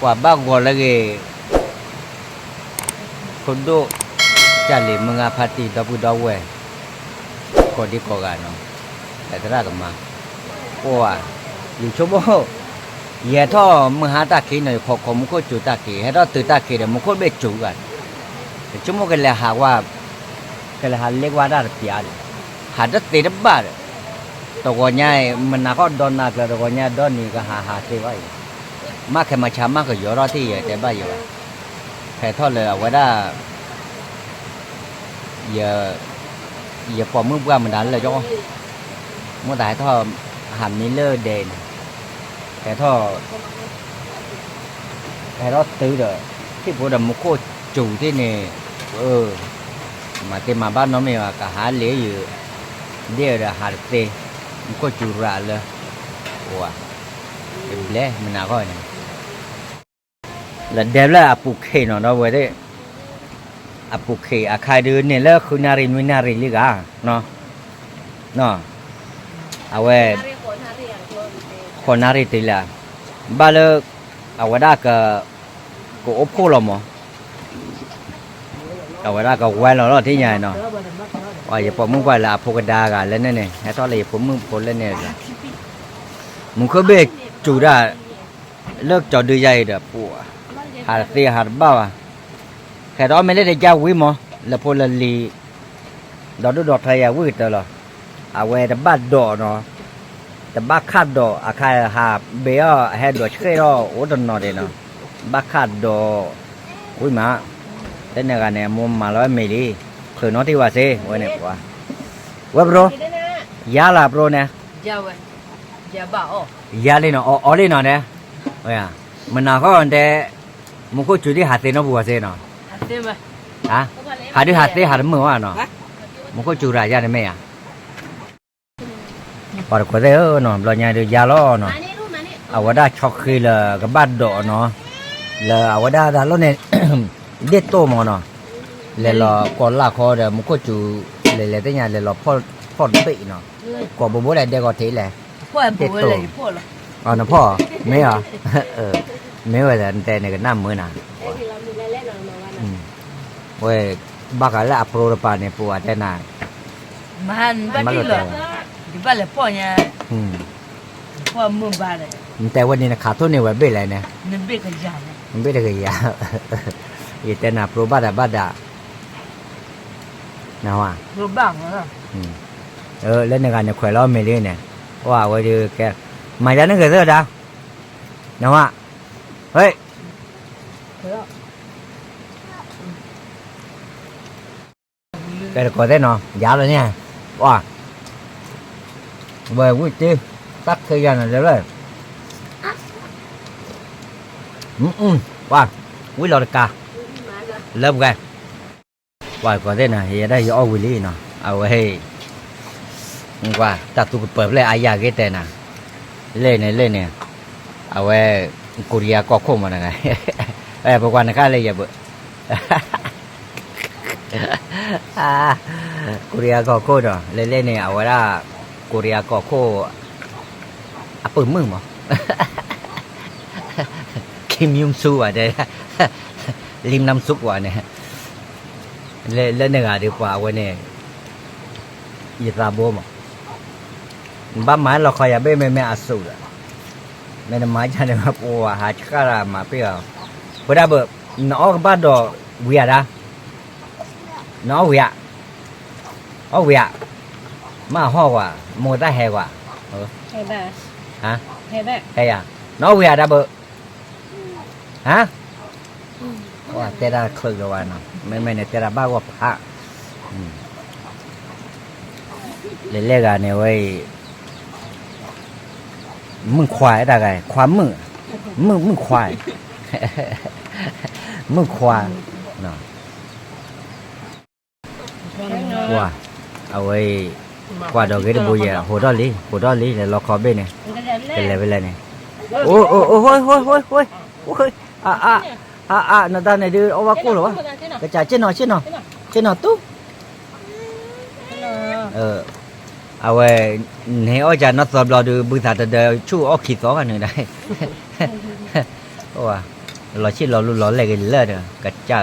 ပှၤဘၣ်ဂီၤလၢဂ့ၤ, ဖိဒိၣ်, ကၢ်လံၤမုၢ်ဂၤဖါတံၢ် ဒီပုၢ်ဒီဝဲၢ်, ကိးဒံကိးဂၤနီၤ, သရၣ်ကမၤ, အိၣ်ဧါ, ယဆိကမိၣ်, ယဟဲထီၣ်မုၢ်ဟါတၢ်ခံနီၤ ယခိးခိးမူခိၣ်စူၤတၢ်ခံ ဟဲထီၣ်တုၤတၢ်ခံဒီး မူခိၣ်တဘ့ၣ်စူၤဂၤ, ယဆိကမိၣ်ကလဲၤဟးဝဲ, ကလဲၤဟးလ့ကွၢ်တၢ်တပျးဒီး, ဟးတသ့တဘၣ်ဒီး, တဂီၤညါအံၤ မနၤခီဒီနၤကျၢၤ တဂီၤညါဒီနံၤကဟးဟးသ့ဘၣ်အံၤ, မ့ၢ်ခဲမၤဆါမ့ၢ်ကယီၤထီၣ်ထံၣ်ယဲတဲဘၣ်ယဲဘၣ်, ဟဲထီၣ်လၢအဝဲဒၣ် ယပိာ်မုၣ်ပှၢ်မတၤလၢကီ, မိၢ်သးဟဲထီၣ်, ဟးမံလၢဒဲးန့ၣ်, ဟဲထီၣ်, ဟဲထီၣ်တုၤဒီး, ထံၣ်ဖိဒီးမူခိၣ်စူၤသ့ၣ်န့ၣ်, မၤတ့ၢ်မၤဘၣ်နီတမံၤဘၣ် ကဟးလ့ယုာ်, ဒ့ၣ်ဒီးဟးတသ့, မူခိၣ်စူၤရၤလၢ, အိၣ်ဧါ, ယဘျဲမနၤဂီၢ်န့ၣ် လၢဒဲးဖျၢၣ်အပူၤခ့နီၤ ဒီပုၢ်ဝဲၢ်သ့ၣ်, အပူၤခ့အခါဒုးန့ၣ်လၢဃုနၣ်ရံၣ်နွံနၣ်ရံၣ်လံဂၤ, အဝဲ, ဃိးနၣ်ရံၣ်တုၤလံ, ဘၣ်လၢ, အဝဲဒၣ်က, ကအိၣ်ဖှိၣ်လီၤမး, အဝဲဒၣ်ကဝဲလီၤလီၤထံၣ်ညါနီၤ, ယပိာ်မုၣ်ပှၢ်လၢအဖိကဒါဂၤလၢန့ၣ်န့ၣ် ဟဲထီၣ်လၢယဖိမုၣ်ဖိလၢန့ၣ်, မူခိၣ်ဘ့ၣ်စူၤဒၣ် လၢကၠီၤဒုယါအံၤဒီးပှၤ, ဟးတသ့ဟးတဘၣ်ဘၣ်, ခဲဒီးမ့ၢ်လၢတကါဝံၤမး လၢဖိလၢလံၤ, ဒီးဒိၣ်ဒီးထါယၤဝံၣ်ကတၢၢ်လီၤ, အဝဲတဘၣ်ဒိးနီၤ, တဘၣ်ခးဒိးအခါဟးဘ့ၣ်အီၤဟဲဒိးဆှဲၣ်ထီၣ်အိၣ်တနီၤဒဲးနီၤ, ဘၣ်ခးဒိး, ဝံၣ်မး, တန့ၢ်ဂၤန့ၣ် အမိၢ်မၤလီၤဝဲမ့ၤလံ, ချုးနီတံၢ်ဝဲစ့, ဝဲန့ၣ်ပှၤ, ဝဲပရိ, ယါလၢပရိန့ၣ် ယါလံနီၤ အီလံနီၤန့ၣ်, မနၤဃီတဲ, မူခိၣ်စူၤဒ်ဟးသ့နီတပူၤဝဲစ့နီၤ, ဟးဒုးဟးသ့ဟးတမုာ်ဝဲနီၤ, မူခိၣ်စူၤရၤယါန့ၣ်မ့ၢ်ဧါ, ပှၤတကိးသ့ၣ်ဧၢနီၤ ဘျီညါဒုးယါလီၤနီၤ, အဝဲဒၣ်ဆီဃ့လၢကဘၣ်ဒိးနီၤ, လၢအဝဲဒၣ်တၢ်လီၢ်န့ၣ်, ဒ့ၣ်တိၢ်မးနီၤ, လဲၤလီၤကိးလၢ်ခီဒီးမူခိၣ်စူၤ, လဲၤလဲၤသ့ၣ်ညါလဲၤလီၤဖီၣ်တဘ့ၣ်နီၤ, ကိးဘိဘိလဲၣ်ဒဲကီးထံးလဲၣ်, ဒ့ၣ်တိၢ်, နဖီၣ်, မ့ၢ်ဧါ, မ့ၢ်ဝဲဒၣ်နတဲန့ၣ်ကနၣ်မုာ်နၤ, ဝဲ, ဘၣ်ဃးလၢအပရိတပၤန့ၣ် ပှၤတဲနၤ, မၤနဘၣ်ထံၣ်လီၤ, ယဘၣ်လဲၤဖီၣ်ညါ, ဖီၣ်မုာ်ဘၣ်ဒီး, နတဲဝဲန့ၣ်နခးထိၣ်န့ၢ်ဝဲဘ့ၣ်လဲၣ်န့ၣ်, နဘ့ၣ်တကယၤ, ယတဲနၤပရိဘၣ်ဒၣ်ဘၣ်ဒၣ်, နဝဲ, လၢနဂၤန့ၣ်ခွဲးလီၤမ့ၤလံန့ၣ်, ဝဲဒုးကဲ, မၤယါန့ၣ်ဂဲၤသၢဒါ, နဝဲ, ဟဲ ကဲတကိးသ့ၣ်နီၤ ယါလီၤန့ၣ်, ဝဲဝံၣ်တ့, တၢ်ခဲယၤန့ၣ်လၢ, ဝံၣ်လီၤတကး, လၢပှဲၤ, ပှၤတကိးသ့ၣ်နီၤ ယဲဒၣ်ယအီၣ်ဝံၤလံနီၤ အဝဲ ကွၢ် တၢ်သူကပၢၤဖျဲၣ်အါယၤဂ့ၤတဲနၤ, လဲၣ်န့ၣ်လဲၣ်န့ၣ်, အဝဲ ကိရံယါကီၢ်ခိၣ်မးနဂၤ, ပကွၢ်နခါလၢယဘၣ်, ကိရံယါကီၢ်ခိၣ်ဒီး လဲၣ်လဲၣ်န့ၣ် အဝဲဒၣ် ကိရံယါကီၢ်ခိၣ် အပုၢ်မုၣ်မး, ခံမံၤမဆူဘၣ်တဲ, လံမနုၤမဆူကွၢ်န့ၣ်, လၢနဂၤဒုးပှၤအဝဲန့ၣ်, ယသးဘိမး, နဘၣ်မၤလီၤခီယၤဘ့ၣ်မ့မ့ၢ်အစူးဒီး, မ့ၢ်နမၤယၤန့ၣ် ပှၤဟးဆှၣ်တၢ်မၤပ့ၢ်အီၤ, ပဝဲဒၣ်ဘၣ်, နအီၣ်ကဘၣ်ဒီးဝံၤဧါဒၣ်, နအီၣ်ဝံၤဧါ, အီၣ်ဝံၤဧါ, မ့ၢ်အဟီၣ်ကွၢ်, မိၢ်တၢ်ဟဲကွၢ်, ဟဲယၤ, နအီၣ်ဝံၤဧါဒၣ်ဘၣ် ဟါ, တဲဒၣ်ချုးလီၤဝဲနီၤ မ့မ့ၢ်န့ၣ်တဲဒၣ်ဘၣ်ဂီၢ်ဖး, လဲၤလဲၣ်ဂၤန့ၣ်ဝဲအံၤ, မုၣ်ခွါတၢ်ဂၤ, ခွါမုၣ်, မုၣ်မုၣ်ခွါ, မုၣ်ခွါ, ကွၢ်, အဝဲအံၤ, ကွၢ်ဒီးဂ့ၤတဘိယဲၢ် ဟိးထီၣ်လံ ဟိးထီၣ်လံ လဲၤလီခီဘ့ၣ်န့ၣ်, ကလဲၤဖဲလဲၣ်န့ၣ်, အိၣ်, အါ, အါ, အါ, နတၢ်န့ၣ်ဒုးအီၣ်ဘၣ်ကိၢ်လီၤဘၣ်, ကစၢ်ဆ့ၣ်နီၤ ဆ့ၣ်နီၤ, ဆ့ၣ်နီၤတူၢ် အဝဲ, နဟဲအီၣ်ကနီၢ်သီဘျီဒုး ဘုသးတဒၢဆူၣ်အီၣ်ခံသီဂၤန့ၣ်ဒၣ်, အိၣ်ဧါ, လီၤဆံၣ်လီၤလူလီၤလဲၣ်က့ၤလၢာ်ဒီး ကစၢ်ဧ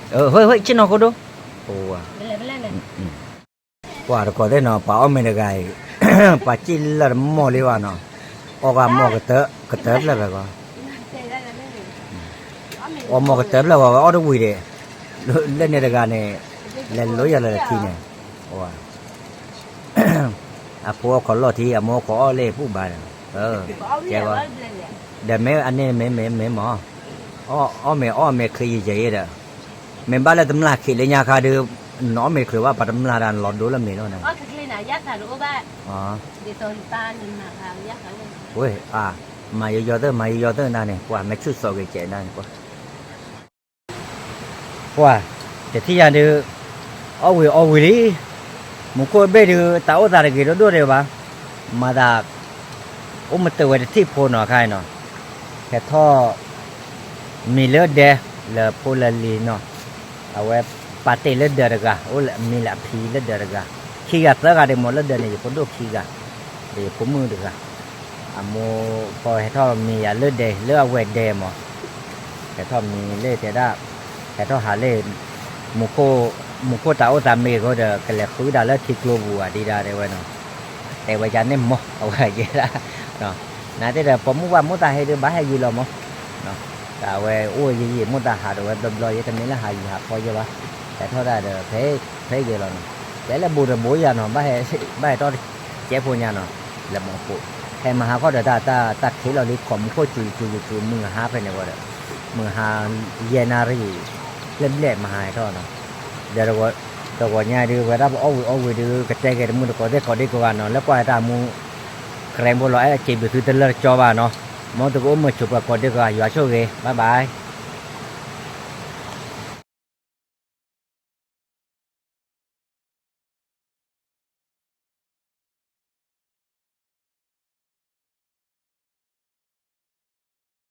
ၢ, ဟ့ၣ် ဟ့ၣ် ဆ့ၣ်နီၤဃိဒိ, ပှၤတကိးသ့ၣ်နီၤ ပှၤအီၣ်မ့ၤတဂၤအံၤ, ပှၤစံၣ်လၢာ်တမီၢ်လံဘၣ်နီၤ, အီၣ်ဂၤမီၢ်ကတၢၢ်ဖျၢၣ်ဖဲကီး, အီၣ်မီၢ်ကတၢၢ်ဖျၢၣ်ဝဲ အီၣ်တဝံၤဒံး, လၢန့ၣ်တဂၤန့ၣ်, လဲၤလိယၤလၢလၢခံန့ၣ်, အဖိအီၣ်ခိးလီၢ်ထံ အမိၢ်အီၣ်ခိးအီၣ်လၢပူၤဘၣ်ဒီး, ကဲ, ဒီးမ့ၢ်အန့ၣ်မ့ၢ်မ့ၢ်မ့ၢ်မး, အီၣ်မ့ၤအီၣ်မ့ၤချ့ယံာ်ယံာ်ဒီး, မ့ၢ်ဘၣ်လၢတမျၢ်ခံးလၢညါခါဒီး, နအီၣ်မ့ၤချ့ဘၣ်ပှၤတမျၢ်ဒီးနလီၤဒိလၢမ့ၤလီၤန့ၣ်, ဝဲ, မၤယယီၤသၢ မၤယယီၤသၢနၤန့ၣ် ပှၤမ့ၢ်ဆူၣ်စီၤက့ၤကဲးနၤန့ၣ် ပှၤ ပှၤ, တထံၣ်ညါဒုး, အီၣ်ဝံၤအီၣ်ဝံၤလံ, မူခိၣ်ဘ့ၣ်ဒုး တၢ်အိၣ်သးတဂ့ၤဒိၣ်ဒိၣ်ဒံးဘၣ်, မၤသး, အိၣ်မတၢၤဝဲတထံၣ်ဖိနီၤခါအံၤနီၤ, ဟဲထီၣ်, မံၤလၢဒဲ, လၢဖိလၢလံၤနီၤ, အဝဲ, ပာ်တ့ၢ်လၢဒၢးတဂၤ အိၣ်လၢအမံၤလၢအဖံလၢဒၢးတဂၤ, ခံဂၤသၢဂၤဒံးမ့ၢ်လၢဒၢးန့ၣ် ယဖိဒိၣ်ခံဂၤ, ဒီးယဖိမုၣ်တဂၤ အမိၢ်ဃီဟဲထီၣ်မံၤယၤလၢဒဲ လၢအဝဲဒဲမး, ဟဲထီၣ်မံၤလၢတဲဒၣ်, ဟဲထီၣ်ဟးလၢ, မူခိၣ်တၢ်အိၣ်သးမ့ၢ်ဂ့ၤဃိဒီး ကလဲၤဃုဒၣ်လၢထံကျိပူၤဧါဒံးဒၣ်တဲဝဲနီၤ, တဲဝဲယၤန့ၣ်မး အဝဲယဲဒၣ်, နာ်သ့ၣ်ဒီး ပိာ်မုၣ်ပှၢ်မိၢ်သးဟဲဒုးဘၣ်ဟဲယံၤလီၤမး, တၢ်ဝဲအိၣ်ယံၤယံၤမိၢ်သးဟးဒီးဝဲဘျီဘျီ ယဲတမ့ၢ်လၢဟးယံၤဟးဖီယဲဘၣ်, ဟဲထီၣ်တၢ်ဒီး, ဖဲယဲလီၤနီၤ, တဲလၢဘူးတဘူးယၤနီၤ, ဘၣ်ဟဲထီၣ်ကဲဖိညါနီၤ, လဲၤမီၢ်ဖိ, ဟဲမဟါခီဒီးတၢ်, တၢ်ခံးလီၤလံ ခိးမူခိၣ်စူၤစူၤစူၤ မုၢ်ဟါဖဲန့ၣ်ဝဲဒီး, မုၢ်ဟါ, ယဲၢ်နၣ်ရံၣ်, ဘျဲၣ်ဘျဲၣ်မဟါဟဲထီၣ်နီၤ, ဒီး, တဂီၤညါဒုး ဝဲဒၣ်ပအီၣ်ဝံၤအီဝံၤဒုး ကတဲဂ့ၤတမုၢ်တကိးသ့ၣ်ကိးဒံကိးဂၤနီၤ လၢကွၢ်တၢ်မူ, ကြဲဖိလီၤအဲၣ်စံးဘျုးသုတလၢတကၠီဘၣ်နီၤ, မ်သုကအိၣ်မုာ်ဆိးပှၤကိးဒံကိးဂၤ ယွၤဆိၣ်ဂ့ၤ bye bye.